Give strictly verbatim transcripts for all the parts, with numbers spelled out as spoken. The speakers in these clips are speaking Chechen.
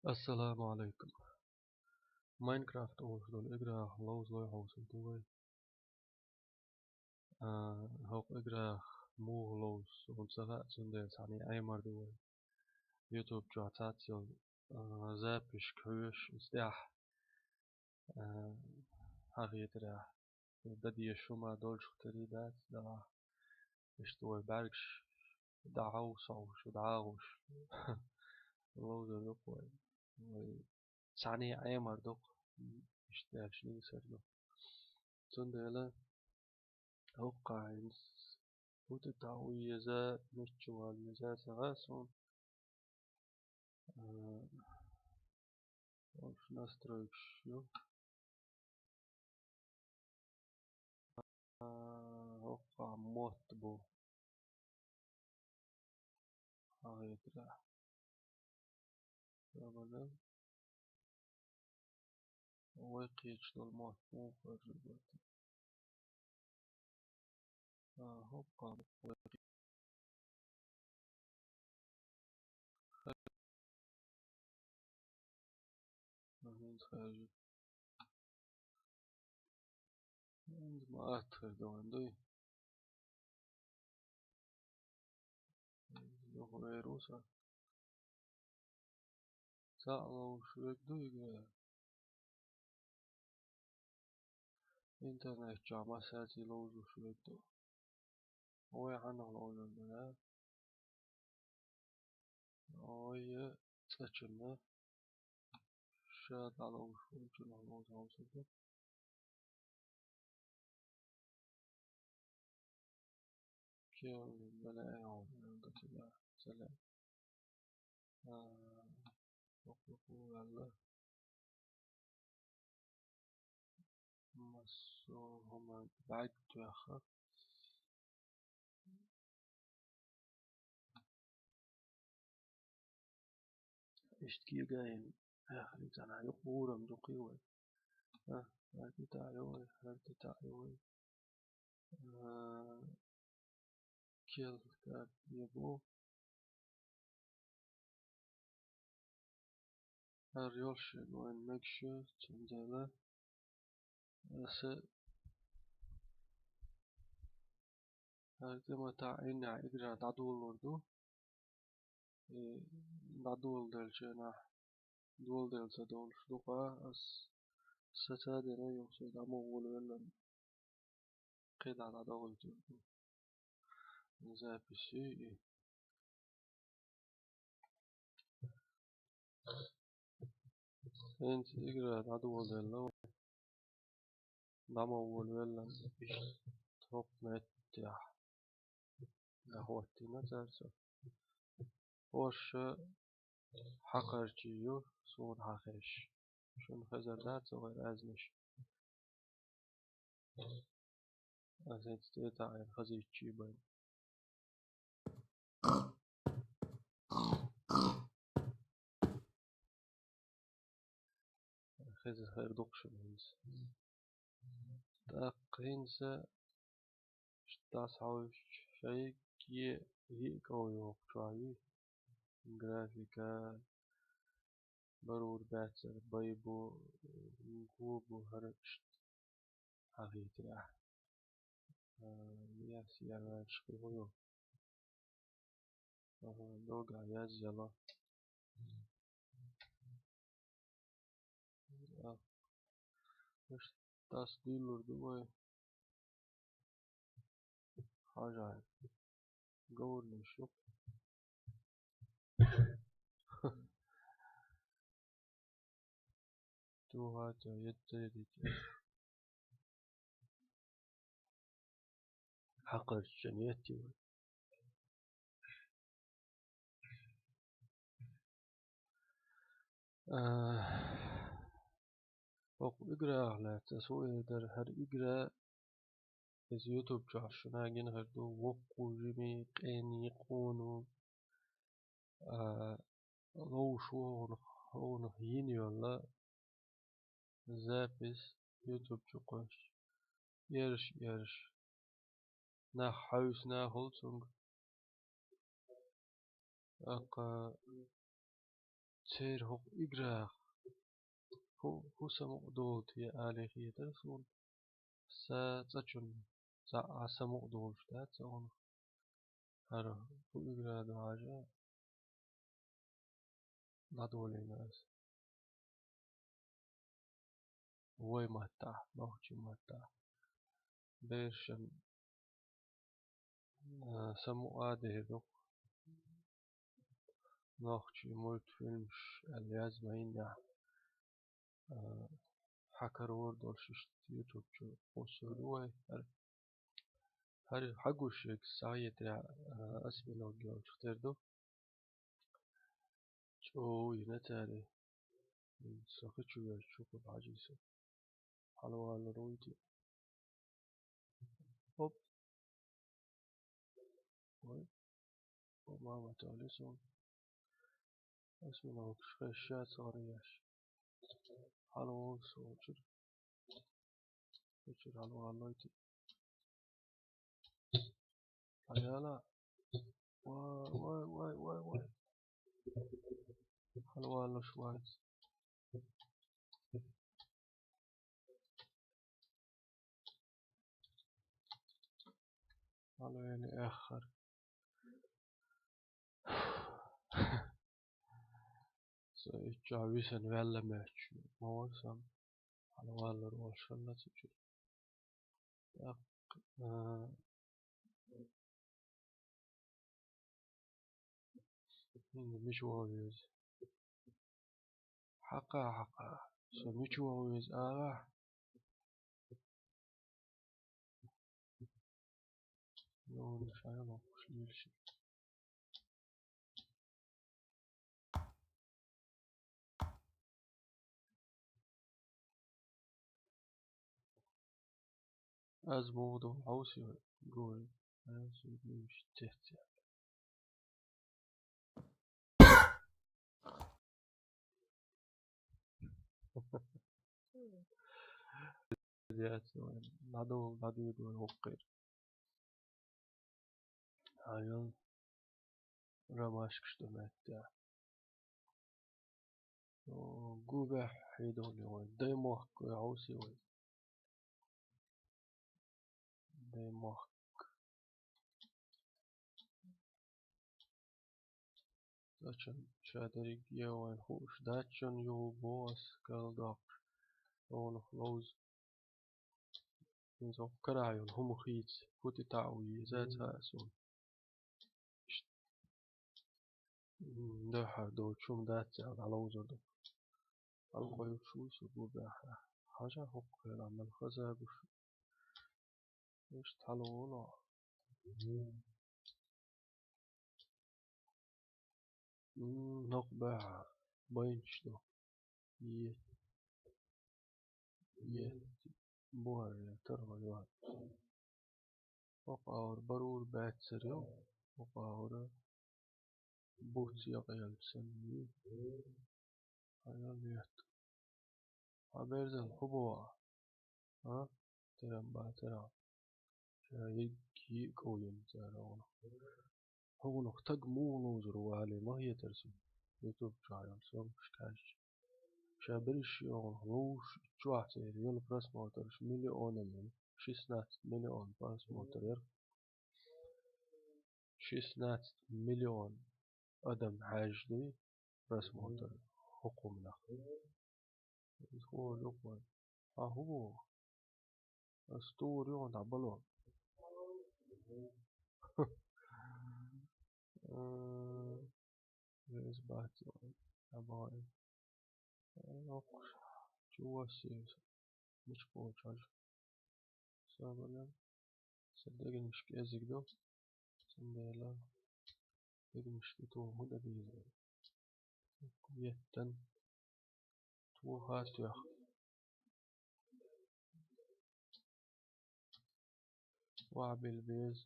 Ассаламу алейкум. Майнкрафт олуш долу играх ловзалой хьовсур ду вай. А, хӀокху играх муха ловзу суна ца хаьа, цундела цхьаьна Ӏемар ду вай. YouTube чохь цхьацца йолу, а, записька хьоьжуш, иза тӀехь, а, хьахетарехь. Дан дезаш хӀума долчух тера дац, делахь. Иштта вай бӀаьргаш дӀахьовса, хьовса, дӀагӀуш. Ловзар ду-кх вай. Вай цхьаьна Ӏемар ду-кх. Иштта аьлча нийсар ду. Цундела хӀокху хӀинца хӀун тӀе таӀо еза, мичча вала еза ца хаьа суна. А, оцу настройкаш ю. А, хӀокху мотт бу. Хьахетарехь. Робана. Вай кхеташ долу мотт муха хержа бу. А, хӀокху вай кхе-, ХӀинца хержа. ХӀинца ма атта хир ду вайн дуй. Юха вер ву сан. Цхьаъ ловзуш верг ду игра. Интернет чохь массаьрца ловзуш верг ду. Вай хьанах ловзар дара? Вай цӀа чунна. Ша дӀаловзуш волчунах ловза хьовсур ду. Кел, бала, айхьа, ца лаьа. А, хӀокху ваьлла. Массо а хӀума бӀаьрг тоьхна. Иштта кегийна, эхь, цхьана юкъа гӀурам дукхий вай. А, хӀара тӀе таӀа йо вай, хӀара тӀе таӀа йо вай. А, кел кад ебу. ХӀара йолуш шен вайн мегаш ю, цундела аса хӀара тӀе ма таӀийна ахь игра дӀадолалур ду. Э, дӀадоладелча нах доладелла ца долуш ду-кх ас. Саца а дина, юха со дӀа ма волавелла. КхидӀа дӀадохуьйтур ду. Запись ю и. ХӀинца игра дӀадоладелла. ДӀа ма волавелла. Иштта хӀокху меттехь. ДӀахӀоттийна цара со. Хьоша хьакхарчий ю, суна хьахезаш. Шуна хезар дац вай разнаш. Ас хӀинца тӀе а таӀийна хазийча бен. Хеза хир ду-кх шуна хӀинца. ТӀаккха хӀинца дӀасахьовсча шайгахь йиъ ков йохучохь ю. Графика, барур баьццара бай бу, го бу, хӀара иштта хьахийти ахь. А, яс яьллачу хӀу ю. Ага, догахь язъяла. А, иштта дӀасадуьйлур ду вай. Хьажа. Говралаш ю. ТугӀа тӀе еттаре дитира. Хьакхарччан етти вай. А, хӀокху играх лаьцна ас хӀун эр дара, хӀара игра иза YouTube чохь шуна гина хир ду, воккху жимий, къений, къоно, а, ловш ву хьуна, хьуна йина йолла запись YouTube чу кхуьссуш. Эрш, эрш. Нах хьаьвсина хуьлу цуьнга. ТӀаккха Церан хӀокху играх хӀу, хӀу самукъа долу те алий хетара суна. Сан цӀа чунна цхьа а самукъа долуш дац хьуна. ХӀара хӀу игра ду хьажа дӀадолийна аса. Вай маттахь, нохчийн маттахь. Берашна, а, самукъа а дер ду. Нохчийн мультфильмаш аьлла язйина, а, хьан карор долуш иштта YouTube чу кхуссур ду вай. ХӀара, хӀара хьан гуш ерг схьахетарехь, а, осьминог йолчух тера ду. ЧӀогӀа йина цара. Со хи чу веача чу кху бӀажийса. Хьалаваллур вуй те. Оп. Ой. О, мама, то ли сон. Осьминогаш хезча цара еш. Хьалаваллур со учур. Учур хьалаваллуй те. Хьаяла. Вай, вай, вай, вай, вай. Хьалаваллуш вац. Хьалавели эххар. Со иччохь висина ваьлла моьттуш ма вара сан. Хьалаваллур волуш хилла цу чуьра. ТӀаккха, а, хӀинца мича ваха веза? Хьакха, хьакха. Со мича ваха веза агӀахь? Ну, шайна лопуш лелаш. Аз муха ду хьовсий вай? Гой. Аз уьш теццехь. Яц вай. ДӀадовла, дӀадоьду вай хӀокхуьйра. Хьайол ромашкаш ду меттехь. О, гу баьхьа хьедолий вай. Дай мохк вай хьовсий вай. Дай мохк. Зачем ша дерриг е вайн хууш дац, чон юху боху ас, кал доккхуш, хьуна ловза. ХӀинца хӀокху карахь йолу хӀума хийца, хӀу тӀе таӀа ву еза ца а суна. М, дуьххьара доцу хӀума дац аьлла, дӀаловзур ду. Хьалакхойуш вуй со гу баьхьа. Хьажа хӀокху хенахь мел хаза гуш. Иштта хьалаволу. М, хӀокху баьхьа байнаш ду. Е. Е. Бухара тархо йоцу. ХӀокху агӀор барур баьццар ю. ХӀокху агӀора буц якъаелча санна ю. Хьаял етта. Хьан берзан хӀу боху? А? Терам бацара. Ша йигги кӀовлина цара хьуна. ХӀуна стаг муха ловзур ву алий ма хетара суна. YouTube чохь йолу съёмкаш кхаьчча. Ша берриш а хьуна ловзуш чохь церан йолу просмотраш миллионан йина. Шестнадцать миллион просмотр яра. Шестнадцать миллион адам хьаьжжа дуй просмотр хӀокху хӀуманах. Иза хӀора юкъа вайн. Хьан хӀун боху? Ас тур ю хьуна дӀабало. М, веза бац вайн. ДӀабахьа. Э, оккхуш. Чу вассийса. Мича кхочуш хьажа. Собаран. Сан дегнаш кӀезиг ду. Цундела дегнаш тӀе тоха ма дан деза. Еттан. Тоха а тоьхна. Вахьа била беза.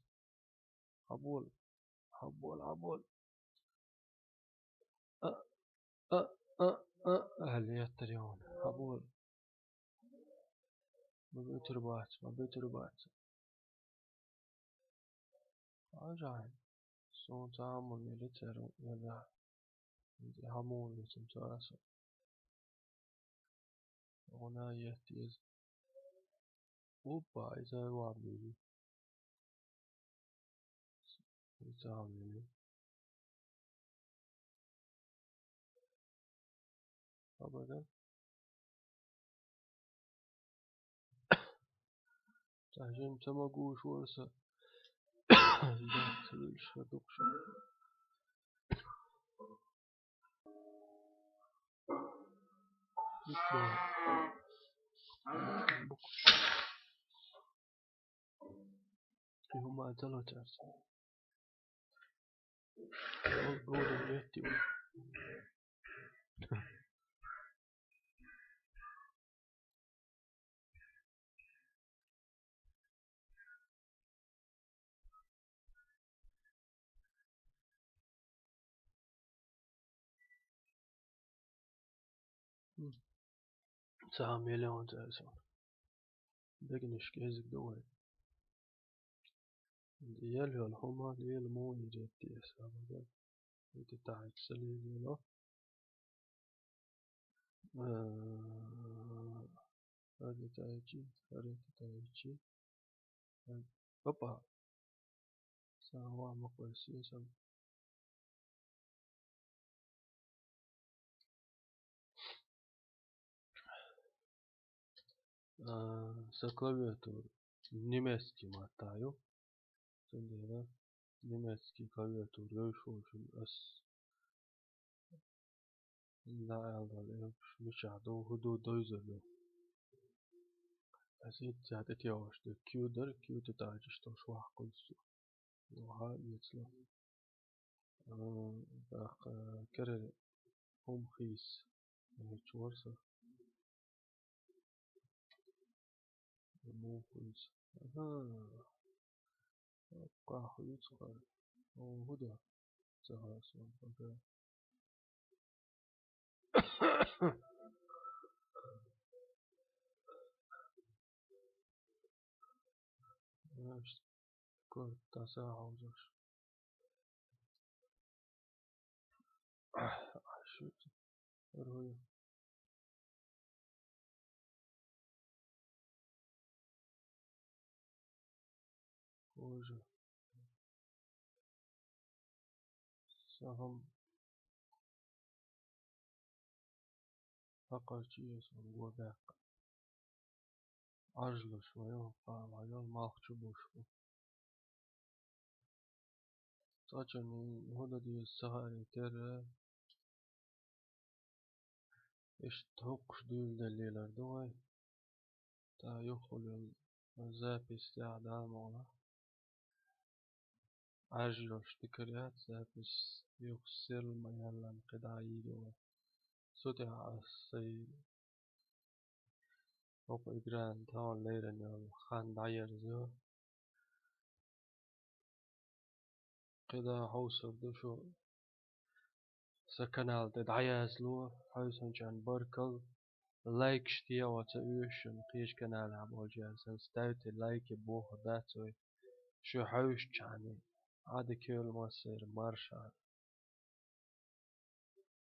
Хьабола, хьабола, хьабола. А, а, а, а, аьлла еттар йогӀун. Хьабола. Ма буьтур бац, ма буьтур бац. Хьажахьа. Суна цхьа а ма вели церан везахь. Хьамур вецам цара со. Гуна етт из. Опа, иза вам вели. Иза вам вели. Абада. Цхьа жим ца магуш вара со. Дахьца вилш хӀа дукха. Итла. Кхин хӀума ца ло царца. Гол, гол, гол, гол. Цхьа миллион цӀа сан. Дегнаш кӀезиг ду вай. Ел йол хӀума, ел муни ретти эс абада. Ити тахьик салил йоло. Э, Хари тайчи, хари тайчи. Опа. Сава макъойси сам. А, са клавиатура немецкий маттаю. Цундела немецкий клавиатура йойш волчун ас. Да, аьлла, э, мичахь ду, хӀу ду, дойзар ду. Ас итт цхьа тӀетегӀаш ду. Q дар, Q тӀе тӀаьхьа чу иштта швахкхуьйсу. Ваха эцла. М, тӀаккха кере хӀума хийса. Э, чу вар со. Муха хуьйцу. Аха. Кхахуьйцу хар. О, хӀу ду? Ца хасо, пока. Знаешь, кор таса хьовзаш. Ах, ах, шу. Рой. Боже. Сагам. Хьакъачи ясан гобяк. Ажлаш вайо, хьа, вайо, малх чу буш бу. Цачани худа диз сахари терра. Иштта хӀокхуш дуьйладеллийлар ду вай. Та юххули йолу запись тӀехь дала могӀла. Ӏаьржош дикар яц, запись юха сел ма-яллан кхидӀа йийр ю вай. Цу тӀехь ас сайн хӀокху игран тахана леррина йолу хан дӀаерзайо. КхидӀа хьовсур ду шу сан канал тӀе дӀаязло, хьовсанчарна баркалла. Лайкаш де оцу оьшучун кхечу каналехь болчара, сан ставьте лайки бохур дац вай. Шу хьовсучарна Ӏадика йойла массеран марша.